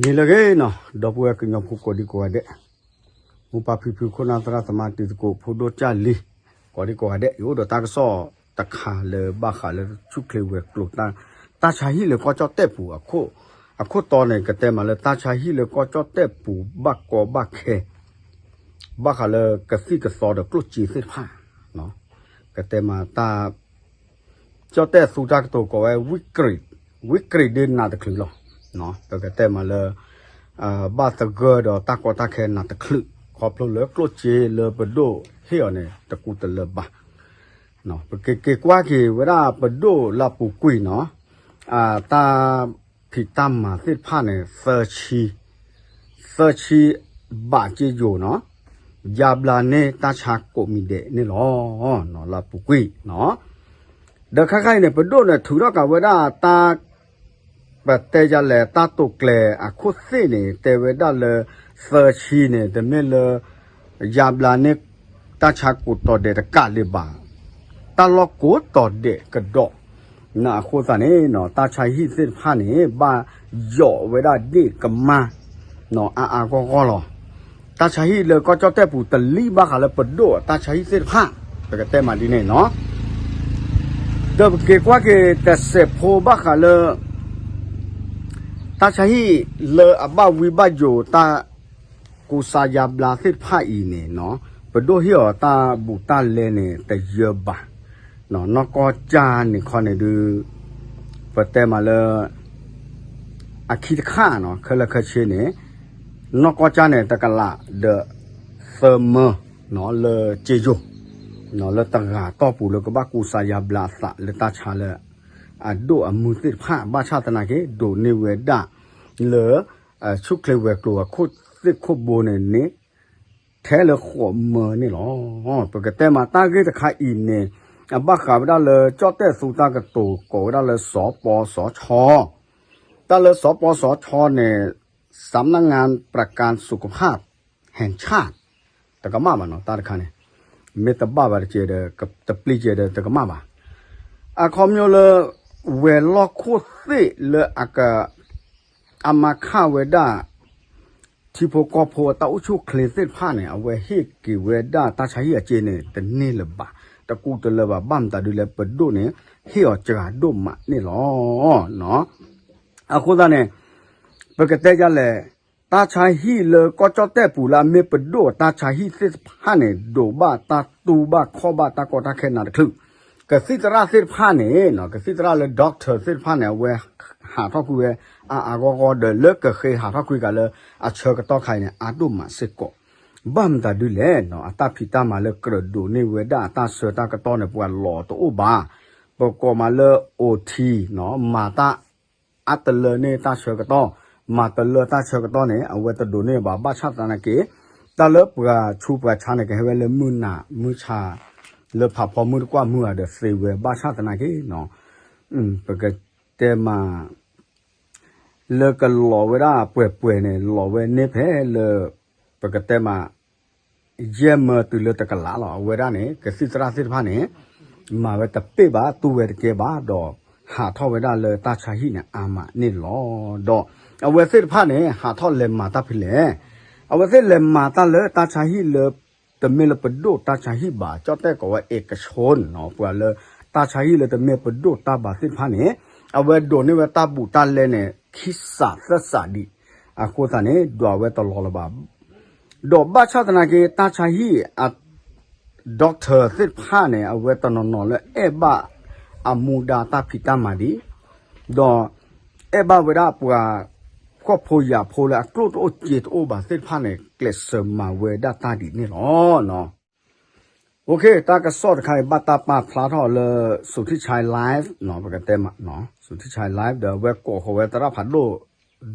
ဟ့ၣ်လၢအဂ့ၤနီၤ ဒီပုၢ်ဝဲၢ်ကညီဖိကိးဒံကိးဂၤဒဲး, မိၢ်ပၢ်ဖံဖု ခိၣ်နၢ်သရၣ်သမါ တံၤသကိး ဖိဒိၣ်ကၢ်လံၤ ကိးဒံကိးဂၤဒဲး, ယအိၣ်ဒီးတၢ်ကစီၣ်တခါလၢဘၣ်ဃးလၢဆူၣ်ချ့ဝဲၤကျိၤ တၢ်ဆါဟံၣ်လၢကီၢ်ကၠီၣ်တဲၣ်ပူၤအခိၣ်တီန့ၣ် ကတဲမးလၢတၢ်ဆါဟံၣ်လၢကီၢ်ကၠီၣ်တဲၣ်ပူၤဘၣ်ကီဘၣ်ခဲ ဘၣ်ဃးလၢကသံၣ်ကသီဒီးကျိၣ်စ့သ့ၣ်တဖၣ်, ကတဲမးတၢ် ကၠီၣ်တဲၣ်သူတၢ်ကတိၤကိးဝဲ ဝံကရံးဒ့နးတချုးလီၤ. ပကတဲမးလၢ ဘၣ်သဂၢၢ်ဒီးတၢ်ကီတၢ်ခဲနးတချုး ခီဖျိလၢကျိၣ်စ့လၢပဒိၣ်ဟ့ၣ်အီၤန့ၣ် တကူတလၢာ်ဘၣ်. ပက့ၤက့ၤကွၢ်က့ၤဝဲဒၣ်ပဒိၣ်လၢအပူၤကွံာ်နီၤ တၢ်ဖံးတၢ်မၤသ့ၣ်တဖၣ်န့ၣ် သၢဆံ သၢဆံဘးက့ယိၤနီၤ ယါဘျါန့ၢ်တၢ်ဆါကိးမံၤဒဲးန့ၣ်လီၤ. လၢအပူၤကွံာ်နီၤ ဒီးခါခါအံၤန့ၣ် ပဒိၣ်န့ၣ်ထုးထီၣ်ကးဝဲဒၣ်တၢ် ပတဲယၤလဲၣ် တၢ်တိာ်ကျဲၤအခိၣ်သ့ၣ်န့ၣ် တဲဝဲဒၣ်လၢ သၢဆံန့ၣ် တမ့ၢ်လၢ ယါဘျါန့ၢ် တၢ်ဆါကိးတီၤဒဲးတကးလၢၤဘၣ်, တၢ်လီၢ်ကိးတီၤဒဲးကဒီး နအဃိသတးန့ၣ် တၢ်ဆါဟံၣ်သ့ၣ်တဖၣ်န့ၣ် ဘၣ်ယိးဝဲဒၣ်ဒ့ၣ်ကမၢ် အါအါဂီၢ်ဂီၢ်လီၤ. တၢ်ဆါဟံၣ်လၢကီၢ်ကၠီၣ်တဲၣ်ပူၤတလံၣ်ဘၣ်ဃးလၢပဒိၣ်တၢ်ဆါဟံၣ်သ့ၣ်တဖၣ် ပကတဲမးဒ်န့ၣ်နီၤ ဒီးပက့ၤကွၢ်က့ၤတစဲးဖိဘၣ်ဃးလၢ တၢ်ဆါဟံၣ်လၢအဘၣ်ဝံဘၣ်ယိၤတၢ် ကူစါယါဘျါသ့ၣ်တဖၣ်အံၤန့ၣ်နီၤ ပဒိၣ်ဟ့ၣ်အီၤတၢ်ဘူးတၢ်လဲန့ၣ် တယၢဘၣ်. နီၢ်ကီၢ်ကၠၢ်န့ၣ်ခီန့ၣ်ဒုး ပတဲမးလၢ အခံတခါနီၤ ခဲလၢာ်ခဲဆ့န့ၣ် နီၢ်ကီၢ်ကၠၢ်န့ၣ် တကလးဒီးသၢမၢ လၢက့ယိၤ လၢတဂၤတီၢ်ပူၤလၢကဘၣ်ကူစါယါဘျါအသးလၢတၢ်ဆါလၢ အဒိၣ်အမုၢ်သ့ၣ်တဖၣ် ဘၣ်ဆၣ်သနာ်က့ ဒိးန့ၢ်ဝဲဒၣ်လၢ ဆူၣ်ချ့ဝဲၤကျိၤအခိၣ်သ့ၣ်ခိၣ်ဘိန့ၣ်န့ၣ် ထဲလၢဃိးမၢန့ၣ်လီၤ. ပကတဲမးတၢ်ဂ့ၢ်တခါအံၤန့ၣ် အဘၣ်ဃးဝဲဒၣ်လၢကၠီၣ်တဲၣ်သူတၢ်ကတိၤကိးဝဲဒၣ်လၢ စီၤပီစီၤဆီ တၢ်လၢစီၤပီစီၤဆီန့ၣ် စးနငါ ပြၣ်ကၣ် စုကဖၣ် ဟဲၣ်ဆၣ် တကမၣ်ဘၣ်နီၤ တၢ်တခါန့ၣ် မ့ၢ်တဘၣ်ဘၣ်တကဲဒီး တပျံၤကဲဒီး တကမၣ်ဘၣ်. အခီပညီလၢ ဝဲၤလီၢ်ခိၣ်သ့ၣ်လၢအက အမၤခၣ်ဝဲဒၣ် ထံဖိကီၢ်ဖိအတၢ်အိၣ်ဆူၣ်အိၣ်ချ့သ့ၣ်တဖၣ်န့ၣ် အဝဲဟ့ၣ်က့ၤဝဲဒၣ်တၢ်ဆါဟံၣ်အစ့န့ၣ် တန့ၢ်လၢၤဘၣ်, တကူတလၢၤဘၣ်, ဘၣ်မတၤဒုလဲၣ် ပဒိၣ်န့ၣ် ဟ့ၣ်အီၤစှၤဒိၣ်မးန့ၣ်လီၤ. အဃိသတးန့ၣ် ပကတဲဒ်လဲၣ်, တၢ်ဆါဟံၣ်လၢကီၢ်ကၠီၣ်တဲၣ်ပူၤလၢအမ့ၢ်ပဒိၣ်တၢ်ဆါဟံၣ်သ့ၣ်တဖၣ်န့ၣ် ဒိးဘၣ်တၢ်တူၢ်ဘၣ်ခီၣ်ဘၣ်တၢ်ကီတၢ်ခဲနးတချုး, ကသံၣ်သရၣ်သ့ၣ်တဖၣ်န့ၣ် ကသံၣ်သရၣ်လၢ doctor သ့ၣ်တဖၣ်န့ၣ် အဝဲဟးထီၣ်ကွံာ်ဝဲ အါအါဂီၢ်ဂီၢ်ဒီး လၢကဃ့ဟးထီၣ်ကွံာ်ကးလၢအဆၢကတီၢ်ခါအံၤန့ၣ် အါဒိၣ်မးစ့ၢ်ကီး, ဘၣ်မတၤဒုလဲၣ်, အတၢ်ဖံးတၢ်မၤလၢကြၢးဒိးန့ၢ်ဝဲဒၣ်အတၢ်ဆၢတၢ်ကတီၢ်န့ၣ် ပှၤလီၤတအိၣ်ဘၣ်, ပကိးမးလၢ အိၣ်ထံ မၤတၢ် အါတလၢန့ၢ်တၢ်ဆၢကတီၢ်, မၤတလၢတၢ်ဆၢကတီၢ်န့ၣ် အဝဲတဒိးန့ၢ်ဘၣ်, ဘၣ်ဆၣ်သနာ်က့ တၢ်လၢပှၤဆူးပှၤဆါန့ၣ် ကဟဲဝဲလၢမုၢ်နၤမုၢ်ဆါ လၢဖးဖီမုၢ်တကွၢ်မုၢ်ဂၤဒီးသ့ဝဲ, ဘၣ်ဆၣ်သနာ်က့ ပကတဲမး လၢကလီၤဝဲဒၣ်ပှဲၤပှဲၤန့ၣ် လီၤဝဲန့ၢ်ဖဲလၢ ပကတဲမး ယဲၢ်မၢတုၤလၢတကလးလီၤ. အဝဲဒၣ်န့ၣ် ကသံၣ်သရၣ်သ့ၣ်တဖၣ်န့ၣ် မၤဝဲတပ့ၢ်ဘၣ်, တူၢ်ဝဲတကဲဘၣ်ဒီး ဟးထီၣ်ဝဲဒၣ်လၢတၢ်ဆါဟံၣ်န့ၣ် အါမးန့ၣ်လီၤ. ဒီးအဝဲသ့ၣ်တဖၣ်န့ၣ် ဟးထီၣ်လဲၤမၤတၢ်ဖဲလဲၣ်, အဝဲသ့ၣ်လဲၤမၤတၢ်လၢတၢ်ဆါဟံၣ်လၢ တမ့ၢ်လၢပဒိၣ်တၢ်ဆါဟံၣ်ဘၣ်, ကၠီၣ်တဲၣ်ကိးဝဲ เอกชน နီၤ, ပှၤလၢတၢ်ဆါဟံၣ်လၢတမ့ၢ်ပဒိၣ်တၢ်ဘၣ်သ့ၣ်တဖၣ်န့ၣ် အဝဲဒိးန့ၢ်ဝဲတၢ်ဘူးတၢ်လဲန့ၣ် ခံစးသၢစးဒံး, အဃိသတးန့ၣ် ဒွးဝဲတလီၤလၢၤဘၣ်. ဒီးဘၣ်ဆၣ်သနာ်က့ တၢ်ဆါဟံၣ်အ doctor သ့ၣ်တဖၣ်န့ၣ် အဝဲတနီၤနီၤလၢအဲၣ်ဘၣ်အမူဒါတၢ်ဖံးတၢ်မၤဒံး, ဒီးအဲၣ်ဘၣ်ဝဲဒၣ်ပှၤ ဃိၣ်ဖိယာ်ဖိလၢအကျိၣ်တအိၣ်စ့တအိၣ်ဘၣ်သ့ၣ်တဖၣ်န့ၣ် ကျဲးစၢးမၤဝဲဒၣ်တၢ်ဒ်န့ၣ်လီၤ. OK, တၢ်ကစီၣ်တခါအံၤ ဘၣ်တၢ်ပာ်ဖျါထီၣ်လၢ สุทธิชัย live နီၤ, ပကတဲမး สุทธิชัย live ဒီးအဝဲကိးဃီၤဝဲသရၣ်ဖးဒိၣ်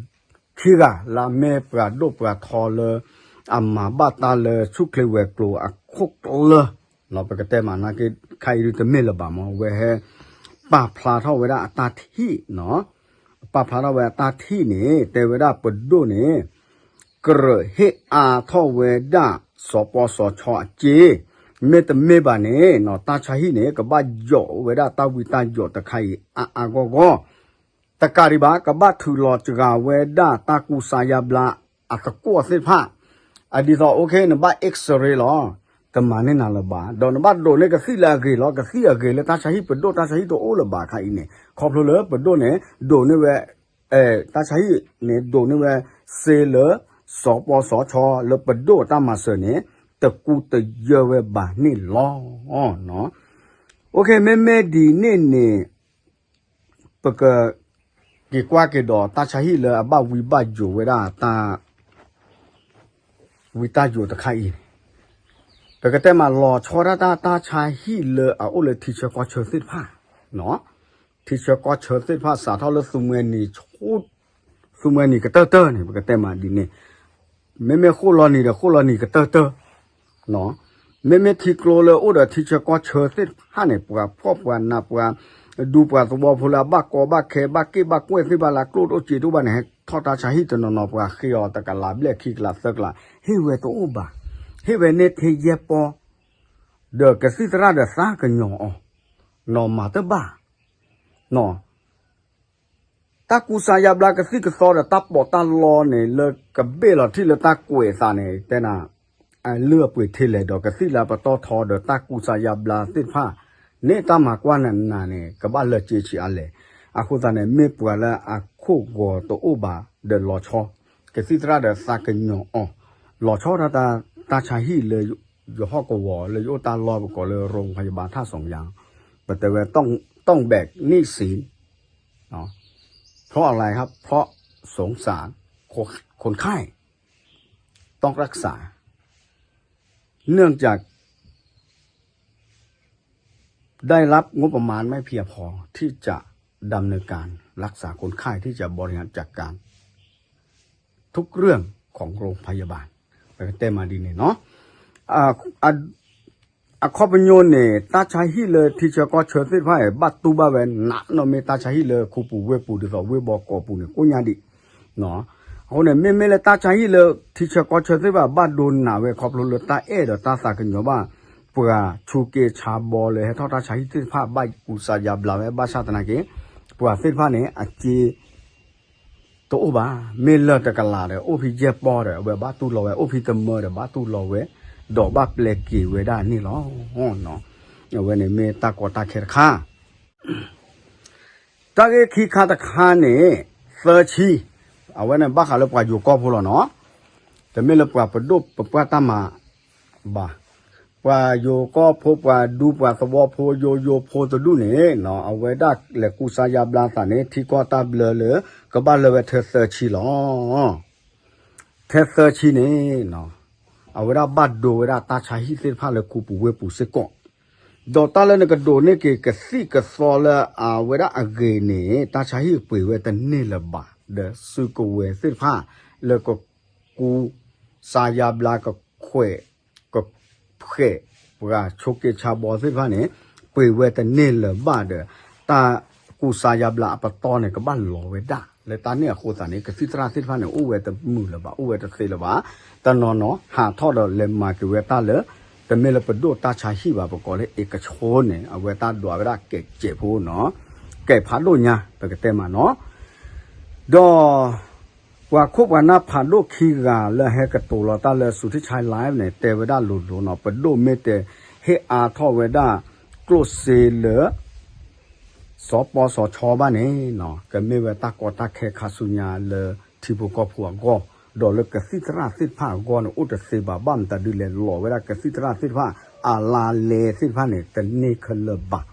ခံဂၤ လၢအမ့ၢ်ပှၤဒိၣ်ပှၤထီလၢ အမၤဘၣ်တၢ်လၢဆူၣ်ချ့ဝဲၤကျိၤအခိၣ်ကျၢၢ်, ပကတဲမးနာ်က့ ခါအံၤဒုးတမ့ၢ်လၢၤဘၣ်မး အဝဲဟဲ ပာ်ဖျါထီၣ်ဝဲဒၣ်အတၢ်ထံၣ်နီၤ, ပာ်ဖျါထီၣ်ဝဲအတၢ်ထံၣ်န့ၣ် တဲဝဲဒၣ်ပဒိၣ်န့ၣ် ကြၢးဟ့ၣ်အါထီၣ်ဝဲဒၣ် စီၤပီစီၤဆီအစ့, မ့တမ့ၢ်ဘၣ်န့ၣ် တၢ်ဆါဟံၣ်န့ၣ် ကဘၣ်ယိးဝဲဒၣ်တၢ်ဝံတၢ်ယိးတခါအံၤ အါအါဂီၢ်ဂီၢ် တကးဒံးဘၣ် ကဘၣ်ထုးလီၤစှၤဝဲဒၣ်တၢ်ကူစါယါဘျါအသကိးသ့ၣ်တဖၣ်, အဒ်သိး OK နဘၣ် X-ray လီၤ, တမၤန့ၢ်နၤလၢၤဘၣ်, ဒီးနဘၣ်ဒိးန့ၢ်ကသံၣ်လၢအဂ့ၤလီၤ, ကသံၣ်အဂ့ၤလၢတၢ်ဆါဟံၣ်ပဒိၣ် တၢ်ဆါဟံၣ်တအိၣ်လၢၤဘၣ်ခါအံၤန့ၣ်, ခီဖျိလၢပဒိၣ်န့ၣ် ဒိးန့ၢ်ဝဲ တၢ်ဆါဟံၣ်န့ၣ် ဒိးန့ၢ်ဝဲစ့လၢ စီၤပီစီၤဆီလၢပဒိၣ်တၢ်မၤစၢၤန့ၣ် တကူတယၢဝဲဘၣ်န့ၣ်လီၤ. OK မ့မ့ၢ်ဒ်န့ၣ်န့ၣ် ပက က့ၤကွၢ်က့ၤဒီးတၢ်ဆါဟံၣ်လၢအဘၣ်ဝံဘၣ်ယိးဝဲဒၣ်တၢ် ဝံတၢ်ယိးတခါအံၤန့ၣ်, ပကတဲမးလီၤဆီဒၣ်တၢ်တၢ်ဆါဟံၣ်လၢအအိၣ်လၢထံဆၢကီၢ်ဆၢသ့ၣ်တဖၣ်, ထံဆၢကီၢ်ဆၢသ့ၣ်တဖၣ်စးထီၣ်လၢ သူမွဲနံၤကတၢၢ်တၢၢ်န့ၣ် ပကတဲမးဒ်န့ၣ်, မ့မ့ၢ်ဃိၣ်လီၤနံၤဒီးဃိၣ်လီၤနံၤကတၢၢ်တၢၢ် မ့မ့ၢ်ထံကျိလၢအိၣ်ဒီးထံဆၢကီၢ်ဆၢသ့ၣ်တဖၣ်န့ၣ် ပှၤဖှီၣ်ပှၤနး ပှၤဒူပှၤသဝီဖိလၢအဘၣ်ကီဘၣ်ခဲ ဘၣ်က့ၣ်ဘၣ်ကွဲၢ်သ့ၣ်တဖၣ်လၢအကျိၣ်တအိၣ်စ့တအိၣ်ဘၣ်န့ၣ် ဟဲထီၣ်တၢ်ဆါဟံၣ်တနီၤနီၤ ပှၤဃ့အီၤတကလးဘျဲၣ်ခံကလးသၢကလး ဟ့ၣ်ဝဲတအိၣ်ဘၣ်, ဟ့ၣ်ဝဲန့ၢ်ထဲယဲၢ်ပီၢ်, ဒီးကသံၣ်သရၣ်ဒီးသးကညီၤအီၤ, နီၢ်မၤတဘၣ်, နီၢ် တၢ်ကူစါယါဘျါကသံၣ်ကသီဒီးတၢ်ပီးတၢ်လီန့ၣ် လၢကဘ့ၣ်လီၤထံၣ်လၢတၢ်ကွဲးအသးန့ၣ် တဲနၤ အလုၢ်အပှ့ၤထဲလဲၣ်ဒီး ကသံၣ်လၢအပတီၢ်ထီဒီးတၢ်ကူစါယါဘျါသ့ၣ်တဖၣ်န့ၣ် တၢ်မၤကွၢ်နၤနၤန့ၣ် ကဘၣ်လၢစ့ဆံးအါလဲၣ်. အဃိသတးန့ၣ် မ့ၢ်ပှၤလၢအခိၣ်ဂီၤတအိၣ်ဘၣ်ဒီးလီၤဆီ ကသံၣ်သရၣ်ဒီးသးကညီၤအီၤ, လီၤဆီဒၣ်တၢ် တၢ်ဆါဟံၣ်လၢ ယဟီၣ်ကဝီၤလၢယအိၣ်တၢ်လီၢ်ပကိးလၢ โรงพยาบาลท่าสองยาง ပတဲဝဲ ต้องแบกหนี้สิน เพราะอะไรครับ เพราะสงสารคนไข้ ต้องรักษา เนื่องจากได้รับงบประมาณไม่เพียงพอที่จะดำเนินการรักษาคนไข้ที่จะบริหารจัดการ ทุกเรื่องของโรงพยาบาล ပကတဲမးဒ်န့ၣ်နီၤ အခီပညီန့ၣ် တၢ်ဆါဟံၣ်လၢထံဆၢကီၢ်ဆၢသ့ၣ်တဖၣ် ဘၣ်တူၢ်ဘၣ်ဝဲနးနီၢ်မ့ၢ်တၢ်ဆါဟံၣ်လၢခူပူၤဝ့ၢ်ပူၤ ဒ်သိးဝ့ၢ်ဘီကီးပူၤန့ၣ် ကိညါဒံး. အဃိန့ၣ် မ့မ့ၢ်လၢတၢ်ဆါဟံၣ်လၢထံဆၢကီၢ်ဆၢသ့ၣ်တဖၣ် ဘၣ်ဒိနးဝဲခီဖျိလၢတၢ်အဲၣ်ဒီးတၢ်သးကညီၤဘၣ် ပှၤဆူးက့ဆါဘီလၢဟဲထီၣ်တၢ်ဆါဟံၣ်သ့ၣ်တဖၣ် ဘၣ်ကူစါယါဘျါဝဲ ဘၣ်ဆၣ်သနာ်က့ ပှၤသ့ၣ်တဖၣ်န့ၣ် အစ့ တအိၣ်ဘၣ်, မ့ၢ်လၢာ်တကလးဒီး အိၣ်ဖဲယဲၢ်ပီၢ်ဒီး အဝဲဘၣ်တူၢ်လီၤဝဲ, အိၣ်ဖဲတမၢဒီး ဘၣ်တူၢ်လီၤဝဲ, ဒီးဘၣ်ပျဲက့ၤဝဲဒၣ်န့ၣ်လီၤ. အဝဲန့ၣ်မ့ၢ်တၢ်ကီတၢ်ခဲတခါ, တၢ်ဂ့ၢ်ခံခါတခါန့ၣ် သၢဆံ, အဝဲန့ၣ်ဘၣ်ဃးလၢပှၤယိၤကီၢ်ဖိလီၤနီၤ, တမ့ၢ်လၢပှၤပဒိၣ်ပပှၢ်တၢ်မၤ ဘၣ်. ပှၤယိၤကီၢ်ဖိ ပှၤဒူပှၤသဝီဖိ ယိယိဖိတဒူၣ်န့ၣ် အဝဲဒၣ်လဲၤကူစါယါဘျါသးန့ၣ် ထံကီၢ်တၢ်ဘျၢလၢ ကဘၣ်လၢဝဲထဲသၢဆံလီၤ. ထဲသၢဆံန့ၣ် အဝဲဒၣ်ဘၣ်ဒိဝဲဒၣ်တၢ်ဆါဟံၣ်သ့ၣ်တဖၣ်လၢခူပူၤဝ့ၢ်ပူၤစ့ၢ်ကီး, ဒီးတၢ်လၢနကဒိးန့ၢ်က့ၤကသံၣ်ကသီလၢအဝဲဒၣ်အဂ့ၤန့ၣ် တၢ်ဆါဟံၣ်ပှ့ၤဝဲတန့ၢ်လၢၤဘၣ်, ဒီးစုကဝဲၤသ့ၣ်တဖၣ် လၢက ကူစါယါဘျါကခွဲး ကဖှဲး ပှၤဆိးက့ဆါဘီသ့ၣ်တဖၣ်န့ၣ် ပှ့ၤဝဲတန့ၢ်လၢၤဘၣ်ဒီး တၢ်ကူစါယါဘျါအပတီၢ်န့ၣ် ကဘၣ်လီၤဝဲဒၣ် လၢတၢ်န့ၣ်အဃိသတးန့ၣ် ကသံၣ်သရၣ်သ့ၣ်တဖၣ်န့ၣ် အိၣ်ဝဲတမုာ်လၢၤဘၣ် အိၣ်ဝဲတသ့လၢၤဘၣ်, တနီၤနီၤဟးထီၣ်ဒီးလဲၤမၤက့ၤဝဲတၢ်လၢ တမ့ၢ်လၢပဒိၣ်တၢ်ဆါဟံၣ်ဘၣ် ပကိးလၢ เอกชน န့ၣ် အဝဲတၢ်ဒွးဝဲဒၣ်ကဲးစဲးဖိနီၤ, ကဲးဖးဒိၣ်ညါ ပကတဲမးနီၤ, ဒီး ပှၤခိၣ်ပှၤနၢ်ဖးဒိၣ်ခံဂၤလၢဟဲကတိၤလီၤတၢ်လၢ Suthithai Live န့ၣ် တဲဝဲဒၣ်လိၤလိၤနီၤ, ပဒိၣ်မ့ၢ်တဟ့ၣ်အါထီၣ်ဝဲဒၣ် ကျိၣ်စ့လၢ စီၤပီစီၤဆီဘၣ်န့ၣ်နီၤ ကမ့ၢ်ဝဲတၢ်ကီတၢ်ခဲခါဆူညါလၢထံဖိကီၢ်ဖိအဂီၢ်, ဒီးလၢကသံၣ်သရၣ်သ့ၣ်တဖၣ်အဂီၢ်န့ၣ် အိၣ်တသ့ဘၣ် ဘၣ်မတၤဒုလဲၣ် လီၤဝဲဒၣ်ကသံၣ်သရၣ်သ့ၣ်တဖၣ် အလါလဲသ့ၣ်တဖၣ်န့ၣ် တန့ၢ်ခဲလၢာ်ဘၣ်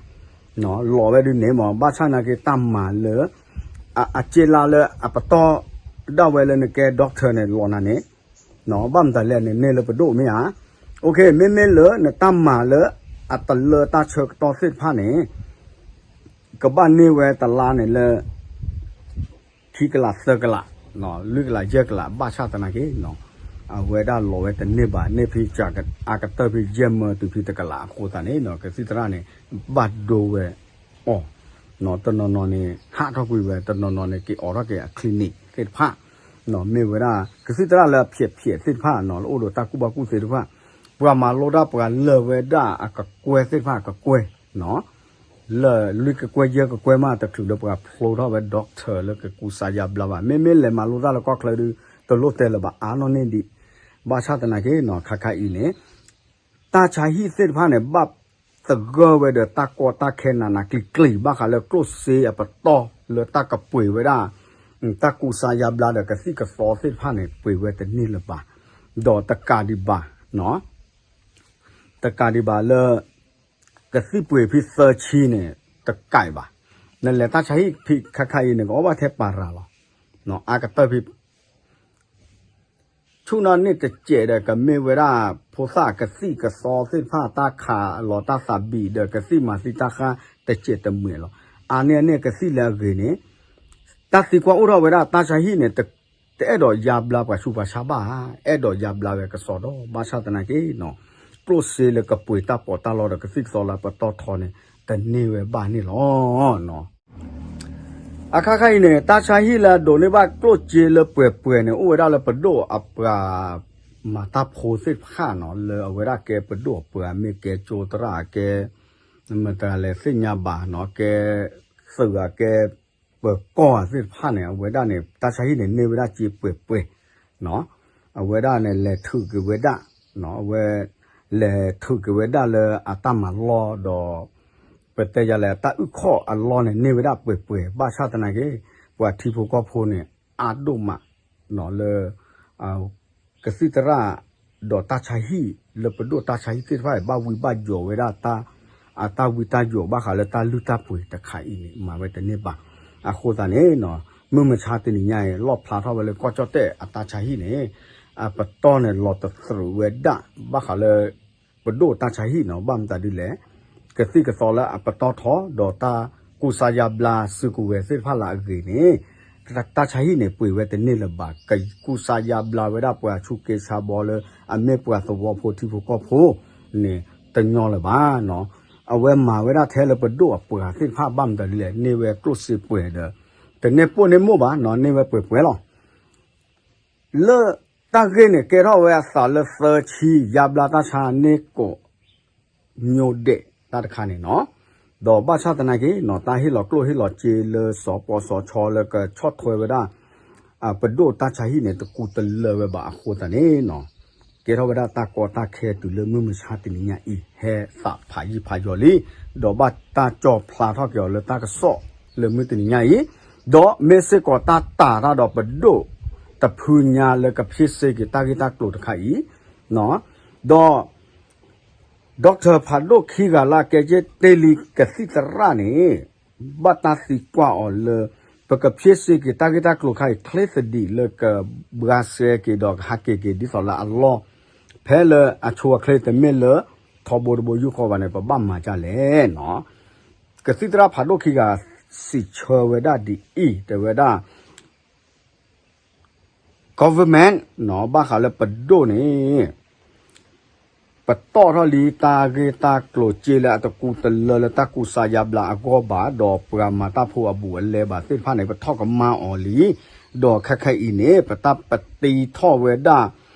လီၤဝဲဒုန့ၣ်မး ဘၣ်ဆၣ်နာ်က့တၢ်မၤလၢ အစ့လါလၢအပတီၢ်ဒၣ်ဝဲလၢနကဲ doctor န့ၣ် လီၤနၤန့ၣ် ဘၣ်မတၤလဲၣ်န့ၣ် န့ၢ်လၢပဒိၣ်မ့ၢ်ဧါ, မ့မ့ၢ်လၢနတၢ်မၤလၢအတလၢတၢ်ဆၢကတီၢ်သ့ၣ်တဖၣ်န့ၣ် ကဘၣ်န့ၢ်ဝဲတလါန့ၣ်လၢ ခံကလးသၢကလး လွံၢ်ကလးယဲၢ်ကလး ဘၣ်ဆၣ်သနာ်က့ အဝဲဒၣ်လီၤဝဲတန့ၢ်ဘၣ် န့ၢ်ဖဲအကတၢၢ်ဖဲယဲၢ်မၢတုၤဖဲတကလးအဃိသတးန့ၣ် ကသံၣ်သရၣ်န့ၣ် ဘၣ်ဒိဝဲအီၤ တနီၤနီၤန့ၣ် ဟးထီၣ်ကွံာ်ဝဲ တနီၤနီၤန့ၣ် က့ၤအိးထီၣ်က့ၤအ clinic သ့ၣ်တဖၣ် မ့ၢ်ဝဲဒၣ် ကသံၣ်သရၣ်လၢအဖျဲးဖျဲးသ့ၣ်တဖၣ် လၢအိၣ်ဒီးတၢ်ကူၣ်ဘၣ်ကူၣ်သ့သ့ၣ်တဖၣ် ပှၤမၤလိတၢ်ပှၤလၢာ်ဝဲဒၣ်အကကွဲၢ်သ့ၣ်တဖၣ်အကကွဲၢ် လၢလွံၢ်ကကွဲၢ်ယဲၢ်ကကွဲၢ်မး တချုးလၢပှၤဖျိထီၣ်ဝဲ doctor လၢကကူစါယါဘျါဘၣ်. မ့မ့ၢ်လဲၤမၤလိတၢ်လၢကီၢ်ချၢဒုး တလိၣ်တဲလၢၤဘၣ် အါနီၢ်န့ၢ်ဒံး. ဘၣ်ဆၣ်သနာ်က့နီၤ ခါခါအံၤန့ၣ် တၢ်ဆါဟံၣ်သ့ၣ်တဖၣ်န့ၣ် ဘၣ်သဂၢၢ်ဝဲဒီးတၢ်ကီတၢ်ခဲနးနးကျံၤကျံၤ ဘၣ်ဃးလၢကျိၣ်စ့အပတီၢ်လၢတၢ်ကပှ့ၤဝဲဒၣ် တၢ်ကူစါယါဘျါဒီးကသံၣ်ကသီသ့ၣ်တဖၣ်န့ၣ် ပှ့ၤဝဲတန့ၢ်လၢၤဘၣ်. ဒီးတကးဒံးဘၣ် တကးဒံးဘၣ်လၢ ကသံၣ်ပှ့ၤဖဲသၢဆံန့ၣ် တကးဘၣ်. နလဲၤတၢ်ဆါဟံၣ်ဖဲခါခါအံၤန့ၣ် ကအီၣ်ဘၣ်ထဲပၤရၤလီၤ. အါကတၢၢ်ဖဲ ဆူၣ်နီၣ်န့ၢ်တစဲးဒီး ကမ့ၢ်ဝဲဒၣ် ဖိသၣ်ကသံၣ်ကသီသ့ၣ်တဖၣ် တၢ်ခးလီၤတၢ်သးဘံးဒီး ကသံၣ်မၤသံတၢ်ဃၢ်တစဲးတမှဲာ်လီၤ. အါန့ၢ်အန့ၣ်ကသံၣ်လၢအဂ့ၤန့ၣ် တၢ်သံကွၢ်အိၣ်ထီၣ်ဝဲဒၣ် တၢ်ဆါဟံၣ်န့ၣ် တအဲၣ်ဒိးယါဘျါပှၤဆူးပှၤဆါဘၣ်ဧါ, အဲၣ်ဒိးယါဘျါဝဲကစီဒီ ဘၣ်ဆၣ်သနာ်က့နီၤ ကျိၣ်စ့လၢကပှ့ၤတၢ်ပီးတၢ်လီဒီးကသံၣ်ကသီလၢအပတီၢ်ထီန့ၣ် တန့ၢ်ဝဲဘၣ်န့ၣ်လီၤ. အခါခါအံၤန့ၣ် တၢ်ဆါဟံၣ်လၢအဒိးန့ၢ်ဘၣ်ကျိၣ်စ့လၢပှဲၤပှဲၤန့ၣ် အိၣ်ဝဲဒၣ်လၢပဒိၣ်အပှၤ မၤတၢ်ဖိသ့ၣ်တဖၣ်နီၤ လၢအဝဲဒၣ်ကဲပဒိၣ်အပှၤ မ့ၢ်ကဲကၠိသရၣ် ကဲ မတၤလဲၣ်သ့ၣ်ညါဘၣ်နီၤ ကဲသုးအကဲ ပၢၤကီၢ်သ့ၣ်တဖၣ်န့ၣ် အဝဲဒၣ်န့ၣ် တၢ်ဆါဟံၣ်န့ၣ် န့ၢ်ဝဲဒၣ်စ့ပှဲၤပှဲၤ အဝဲဒၣ်န့ၣ် လဲၤထုးက့ၤဝဲဒၣ် အဝဲ လဲၤထုးက့ၤဝဲဒၣ်လၢအတၢ်မၤလီၢ်ဒီး ပတဲယၤလဲၣ် တၢ်အုၣ်ခီၣ်အလီၢ်န့ၣ် န့ၢ်ဝဲဒၣ်ပှဲၤပှဲၤ ဘၣ်ဆၣ်သနာ်က့ ပှၤထံဖိကီၢ်ဖိန့ၣ် အါဒိၣ်မး လၢ ကသံၣ်သရၣ် ဒီးတၢ်ဆါဟံၣ် လၢပဒိၣ်တၢ်ဆါဟံၣ်သ့ၣ်တဖၣ် ဘၣ်ဝံဘၣ်ယိးဝဲဒၣ်တၢ် အတၢ်ဝံတၢ်ယိးဘၣ်ဃးလၢတၢ်လုၢ်တၢ်ပှ့ၤတခါအံၤန့ၣ် မၤဝဲတန့ၢ်ဘၣ်. အဃိသတးန့ၣ် မုၢ်မဆါတနံၤညါအံၤ လီၣ်ဖျါထီၣ်ဝဲလၢကီၢ်ကၠီၣ်တဲၣ်အတၢ်ဆါဟံၣ်န့ၣ် အပတီၢ်န့ၣ် လီၤတသရူးဝဲဒၣ် ဘၣ်ဃးလၢ ပဒိၣ်တၢ်ဆါဟံၣ်နီၤ ဘၣ်မတၤဒ်လဲၣ် ကသံၣ်ကသီလၢအပတီၢ်ထီ ဒီးတၢ်ကူစါယါဘျါစုကဝဲၤသ့ၣ်တဖၣ်လၢအဂ့ၤန့ၣ် တၢ်ဆါဟံၣ်န့ၣ် ပှ့ၤဝဲတန့ၢ်လၢၤဘၣ် ကကူစါယါဘျါဝဲဒၣ်ပှၤဆူးက့ဆါဘီလၢအမ့ၢ်ပှၤသဝီဖိထံဖိကီၢ်ဖိန့ၣ် တညီလၢၤဘၣ်နီၤ. အဝဲမၤဝဲဒၣ်ထဲလၢပဒိၣ်အပှၤသ့ၣ်တဖၣ် ဘၣ်မတၤဒ်လဲၣ် န့ၢ်ဝဲကျိၣ်စ့ပှဲၤဒီး တန့ၢ်ပိၢ်န့ၢ်မိၢ်ဘၣ်နီၤ န့ၢ်ဝဲပှဲၤပှဲၤလီၤ. လၢတၢ်ဂ့ၢ်န့ၣ် ကဲထီၣ်ဝဲအသးလၢသၢဆံ ယါဘျါတၢ်ဆါန့ၢ်ကိး မျိုးဒဲး တၢ်တခါန့ၣ်နီၤ. ဒီးဘၣ်ဆၣ်သနာ်က့နီၤ တၢ်ဟ့ၣ်လီၤကျိၣ်ဟ့ၣ်လီၤစ့လၢစီၤပီစီၤဆီလၢကဆီၣ်ထွဲဝဲဒၣ် ပဒိၣ်တၢ်ဆါဟံၣ်န့ၣ် တကူတလၢဝဲဘၣ်အဃိသတးန့ၣ်နီၤ ကဲထီၣ်ဝဲဒၣ်တၢ်ကီတၢ်ခဲတုၤလၢမုၢ်မဆါတနံၤညါအံၤ ဟဲသးဖးယံာ်ဖးယီၤလံ. ဒီးဘၣ်တၢ်ကၠီၣ်ဖျါထီၣ်က့ၤအီၤလၢတၢ်ကစီၣ်လၢမုၢ်တနံၤညါအံၤ ဒီးမ့ၢ်စ့ၢ်ကီးတၢ်တာ်တၢ်ဒီးပဒိၣ်တဖုညါလၢကဖ့စ့က့ၤတၢ်ဂ့ၢ်တၢ်ကျိၤတခါအံၤ ဒီး doctor ဖးဒိၣ်ခံဂၤလၢအကဲက့ၢ်တ့ၢ်လံကသံၣ်သရၣ်န့ၣ် ဘၣ်တၢ်သံကွၢ်အီၤလၢ ပကဖ့စ့က့ၤတၢ်ဂ့ၢ်တၢ်ကျိၤခါအံၤ ချ့သဒံးလၢကဘှါစဲက့ၤဒီးကဟးက့ၤက့ၤဒ်သိးလၢအလီၢ် ဖဲလၢအဆိအချ့တမ့ၢ်လၢ ထီဘိတဘိယူၢ်ဃီဘၣ်န့ၣ် ပဘၣ်မၤဒ်လဲၣ်နီၤ. ကသံၣ်သရၣ်ဖးဒိၣ်ခံဂၤ စံးဆၢဝဲဒၣ်ဒ်အံၤ တဲဝဲဒၣ် government နီၤ ဘၣ်ဃးလၢပဒိၣ်န့ၣ် ပတီၢ်ထီၣ်လံတၢ်ဂ့ၢ်တၢ်ကျိၤစ့လၢအတကူတလၢလၢ တၢ်ကူစါယါဘျါအဂီၢ်ဘၣ် ဒီးပှၤမၤတၢ်ဖိအဘူးအလဲဘၣ်သ့ၣ်တဖၣ်န့ၣ် ပထီၣ်ကမၣ်အီၤလံ. ဒီးခဲခဲအံၤန့ၣ် ပတၢ်ပတံထီၣ်ဝဲဒၣ်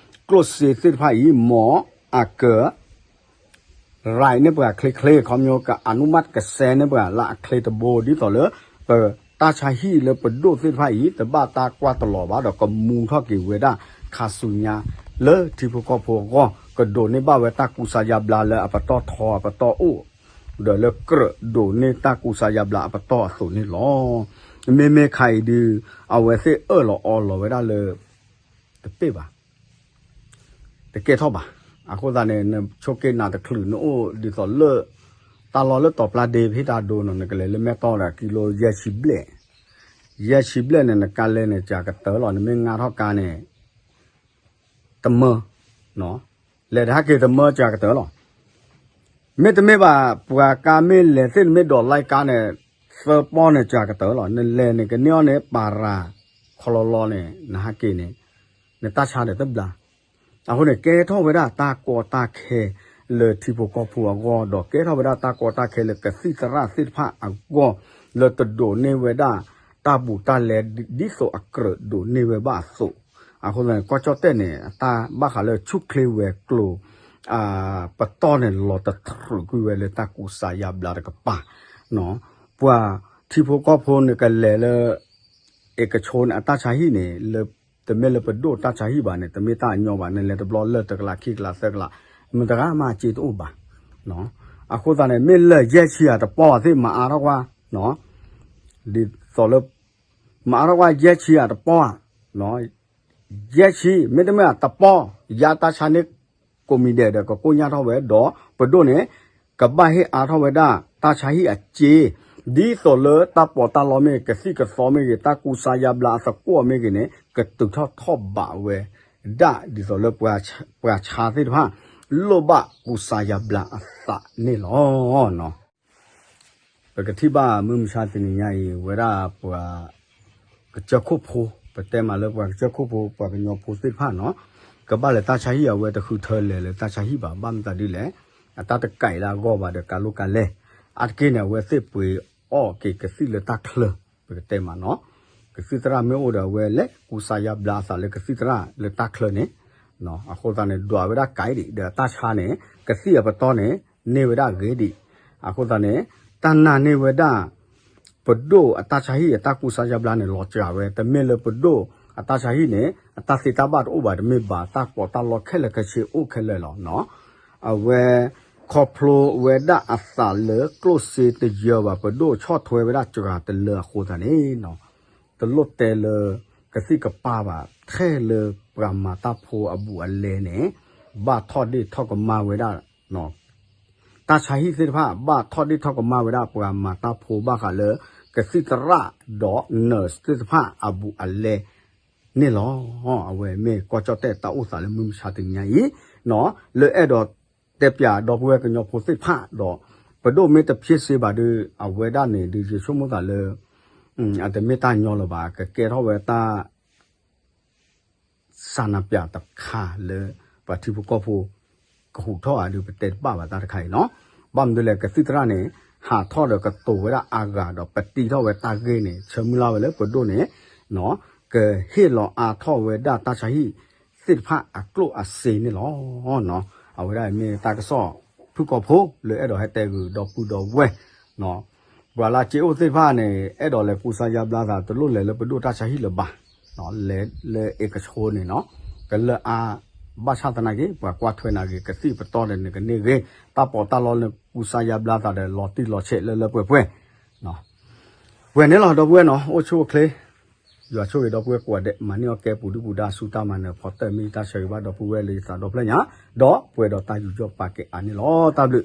ကျိၣ်စ့သ့ၣ်တဖၣ်အံၤ မ်အက right န့ၢ်ပှၤချ့ချ့ ခီပညီကအနုမတ်ကစဲန့ၢ်ပှၤလၢအချ့တဘိ ဒ်သိးလၢ ပတၢ်ဆါဟံၣ်လၢပဒိၣ်သ့ၣ်တဖၣ်အံၤ တဘၣ်တၢ်ကွၢ်တလီၤဘၣ်ဒီး ကမူထီၣ်က့ၤဝဲဒၣ်ခါဆူညါ လၢထံဖိကီၢ်ဖိအဂီၢ် ကဒိးန့ၢ်ဘၣ်ဝဲတၢ်ကူစါယါဘျါလၢအပတီၢ်ထီအပတီၢ်အိၣ် ဒီးလၢကြၢးဒိးန့ၢ်တၢ်ကူစါယါဘျါအပတီၢ်အသိးန့ၣ်လီၤ. မ့မ့ၢ်ခါအံၤဒုး အဝဲသ့ၣ်အၢၣ်လီၤအီလီၤဝဲဒၣ်လၢ တပ့ၢ်ဘၣ် တကဲထီၣ်ဘၣ်. အဃိသတးန့ၣ် နဆိးက့နၤတချုးနအိၣ်ဒ်သိးလၢ တၢ်လီၢ်လၢတီၤပျၢ်ဒ့ဖဲတၢ်ဒိနီၤ နကလဲၤလၢမဲၢ်တီၢ်ဒီးကံလိယဲၢ်ဆံဘျဲၣ်, ယဲၢ်ဆံဘျဲၣ်န့ၣ် နကလဲၤန့ၣ် ကကတၢၢ်လီၤ နမ့ၢ်ငါထီၣ်ကါန့ၣ် တမၢ လဲၤတဟးက့ၤတမၢကကတၢၢ်လီၤ. မ့တမ့ၢ်ဘၣ် ပှၤကါမ့ၢ်လဲၤသ့ၣ်နမ့ၢ်ဒိးလၢကါန့ၣ် သၢပီန့ၣ်ကကတၢၢ်လီၤ. နလဲၤန့ၣ် ကန့ၢ်အီၤန့ၣ် ပၤရၤ ခီလီလီန့ၣ် နဟးက့ၤန့ၣ် နတၢ်ဆါဒီးတဘျါ. အဃိန့ၣ် ကဲထီၣ်ဝဲဒၣ်တၢ်ကီတၢ်ခဲလၢထံဖိကီၢ်ဖိအဂီၢ် ဒီးကဲထီၣ်ဝဲဒၣ်တၢ်ကီတၢ်ခဲလၢကသံၣ်သရၣ်သ့ၣ်တဖၣ်အဂီၢ် လၢတဒိးန့ၢ်ဝဲဒၣ် တၢ်ဘူးတၢ်လဲ ဒ်သိးအကြၢးဒိးန့ၢ်ဝဲဘၣ်အသိး. အဃိသတးန့ၣ် ကီၢ်ကၠီၣ်တဲၣ်န့ၣ် အတၢ်ဘၣ်ဃးလၢဆူၣ်ချ့ဝဲၤကျိၤ ပတီၢ်န့ၣ် လီၤတတြူးကွံာ်ဝဲလၢတၢ်ကူစါယါဘျါတကပၤ. ပှၤထံဖိကီၢ်ဖိန့ၣ်ကလဲၤလၢ အ့ကဆိန့ၣ် အတၢ်ဆါဟံၣ်န့ၣ် တမ့ၢ်လၢပဒိၣ်တၢ်ဆါဟံၣ်ဘၣ်န့ၣ် တမ့ၢ်တၢ်အညီဘၣ်န့ၣ် လဲၤတဘျီလၢၢ်တကလးခံကလးသၢကလး မတဂၤမၤစ့တအိၣ်ဘၣ်. အဃိသတးန့ၣ် မ့ၢ်လၢယဲၢ်ဆံဂၤတပီၢ်သ့ၣ်မၤအါထီၣ်ကွၢ် ဒ်သိးလၢ မၤအါထီၣ်ကွၢ်ယဲၢ်ဆံဂၤတပီၢ် ယဲၢ်ဆံ မ့တမ့ၢ်တပီၢ် ယါတၢ်ဆါန့ၣ် ကိးမံၤဒဲးဒီးကကိညၢ်ထီၣ်ဝဲ ဒီးပဒိၣ်န့ၣ် ကဘၣ်ဟ့ၣ်အါထီၣ်ဝဲဒၣ်တၢ်ဆါဟံၣ်အစ့ ဒ်သိးလၢတၢ်ပီးတၢ်လီမ့ၢ်ဂ့ၤ ကသံၣ်ကသီမ့ၢ်ဂ့ၤ တၢ်ကူစါယါဘျါအသကိးမ့ၢ်ဂ့ၤန့ၣ် ကတုၤထီၣ်ထီၣ်ဘးဝဲဒၣ် ဒ်သိးလၢ ပှၤဆါသ့ၣ်တဖၣ် လိၣ်ဘၣ်ကူစါယါဘျါအသးန့ၣ်လီၤ. ပကထံၣ်ဘၣ်မုၢ်မဆါတနံၤညါအံၤ ဝဲဒၣ်ပှၤ ကစၢၢ်ခိၣ်ဖိ ပတဲမးလၢပှၤကစၢၢ်ခိၣ်ဖိ ပှၤကညီဖိသ့ၣ်တဖၣ်နီၤ ကဘၣ်လဲၤတၢ်ဆါဟံၣ် အဝဲတဃုထၢလဲၤလၢတၢ်ဆါဟံၣ်ဘၣ် ဘၣ်မတၤဒ်လဲၣ် အတၢ်တကးအံၤလၢအဂီၢ်ဘၣ်ဒီးကးလိကးလဲ အါတက့ၢ်န့ၣ် အဝဲသ့ၣ်ပှ့ၤအီၣ်က့ၤကသံၣ်လၢတၢ်ချၢ ပကတဲမးနီၤ ကသံၣ်သရၣ်မ့ၢ်အိၣ်ဒီး အဝဲလဲၤကူစါယါဘျါအသးလၢကသံၣ်သရၣ်လၢတၢ်ချၢန့ၣ် အဃိသတးန့ၣ်ဒွးဝဲဒၣ်ကဲဒံး ဒီးအတၢ်ဆါန့ၣ် ကသံၣ်အပတီၢ်န့ၣ် န့ၢ်ဝဲဒၣ်ဂ့ၤဒံး အဃိသတးန့ၣ် တၢ်နာ်န့ၢ်ဝဲဒၣ် ပဒိၣ်အတၢ်ဆါဟံၣ်အတၢ်ကူစါယါဘျါန့ၣ် လီၤစှၤဝဲ တမ့ၢ်လၢပဒိၣ်အတၢ်ဆါဟံၣ်န့ၣ် အတၢ်သ့တၢ်ဘၣ်တအိၣ်ဘၣ်တမ့ၢ်ဘၣ် တၢ်ပီးတၢ်လီခဲလၢာ်ခဲဆ့အိၣ်ခဲလၢာ်လီၤ. အဝဲ ခီဖျိဝဲဒၣ်အသးလၢကျိၣ်စ့တယၢဘၣ် ပဒိၣ်ဆီၣ်ထွဲဝဲဒၣ်စှၤတလၢအဃိသတးန့ၣ် တလိၣ်တဲလၢ ကသံၣ်ကပၢ်ဘၣ် ထဲလၢပှၤမၤတၢ်ဖိအဘူးအလဲန့ၣ် ဘၣ်ထီၣ်ဒ့ၣ်ထီၣ်ကမၣ်ဝဲဒၣ် တၢ်ဆါဟံၣ်သ့ၣ်တဖၣ် ဘၣ်ထီၣ်ဒ့ၣ်ထီၣ်ကမၣ်ဝဲဒၣ်ပှၤမၤတၢ်ဖိဘၣ်ဃးလၢ ကသံၣ်သရၣ်ဒီး nurse သ့ၣ်တဖၣ်အဘူးအလဲန့ၣ်လီၤ. အဝဲမ့ၢ်ကီၢ်ကၠီၣ်တဲၣ်တၢ်အိၣ်သးလၢမုၢ်မဆါတနံၤညါအံၤ လၢအဲၣ်ဒိးတဲပၠးဒီပုၢ်ဝဲၢ်ကညီဖိသ့ၣ်တဖၣ်ဒီး ပဒိၣ်မ့ၢ်တဖျ့စ့ဘၣ်ဒီး အဝဲဒၣ်န့ၣ် ဒုးယဆိကမိၣ်သးလၢ အတမ့ၢ်တၢ်ညီလၢၤဘၣ် ကကဲထီၣ်ဝဲတၢ် စးနၤပၠးတခါလၢ ပှၤထံဖိကီၢ်ဖိ ကဟူးထီၣ်ဧါဒုး ပတဲတဘၣ်ဘၣ်တၢ်တခါအံၤနီၤ. ဘၣ်မနုၤလဲၣ် ကသံၣ်သရၣ်န့ၣ် ဟးထီၣ်ဒီးကတိၤဝဲဒၣ်အါဂၤဒီး ပတံထီၣ်ဝဲတၢ်ဂ့ၢ်န့ၣ် ဆၢမုၢ်လၢ်ဝဲလၢပဒိၣ်န့ၣ် ကဟ့ၣ်လီၤအါထီၣ်ဝဲဒၣ်တၢ်ဆါဟံၣ်သ့ၣ်တဖၣ်အကျိၣ်အစ့န့ၣ်လီၤ. အဝဲဒၣ်မ့ၢ်တၢ်ကစီၣ်ဖုၣ်ကိာ်ဖိလၢအဲၣ်ဒိးဟဲတဲဂုာ်ဒီပုၢ်ဒီဝဲၢ် ပှၤလၢအစ့အိၣ်သ့ၣ်တဖၣ်န့ၣ် အဲၣ်ဒိးလဲၤကူစါယါဘျါသး တလိၣ်လဲၤလၢပဒိၣ်တၢ်ဆါဟံၣ်လၢၤဘၣ်, လဲၤလၢအ့ကဆိန့ၣ်နီၤ, ကလၢအါဘၣ်ဆၣ်သနာ်က့ ပှၤကွၢ်ထွဲနၤဂ့ၤ ကသံၣ်ပတီၢ်ဒီးနကန့ၢ်ဂ့ၤ, တၢ်ပီးတၢ်လီလၢကူစါယါဘျါသးဒီး လီၤတံၢ်လီၤဆဲးလၢလၢပှဲၤပှဲၤ, ပှဲၤန့ၣ်လီၤ ဒီပုၢ်ဝဲၢ်နီၤ, အိၣ်ဆူၣ်အိၣ်ချ့, ယွၤဆိၣ်ဂ့ၤဒီပုၢ်ဝဲၢ်ကိးဂၤဒဲး မၤန့ၢ်အီၣ်ကဲပူၤဒုၣ်ပူၤဒါ ဆူတၢ်မၤနၢၤဖီတၢၢ် မ့ၢ်ယတၢ်ဆၢဂ့ၤဘၣ်ဒီပုၢ်ဝဲၢ်လၢယသးဒီဖျၢၣ်ညါ, ဒီးပှဲၤဒီးတၢ်ယူးယီၣ်ပာ်ကဲအါန့ၣ်လီၤ. တၢ်ဘျုး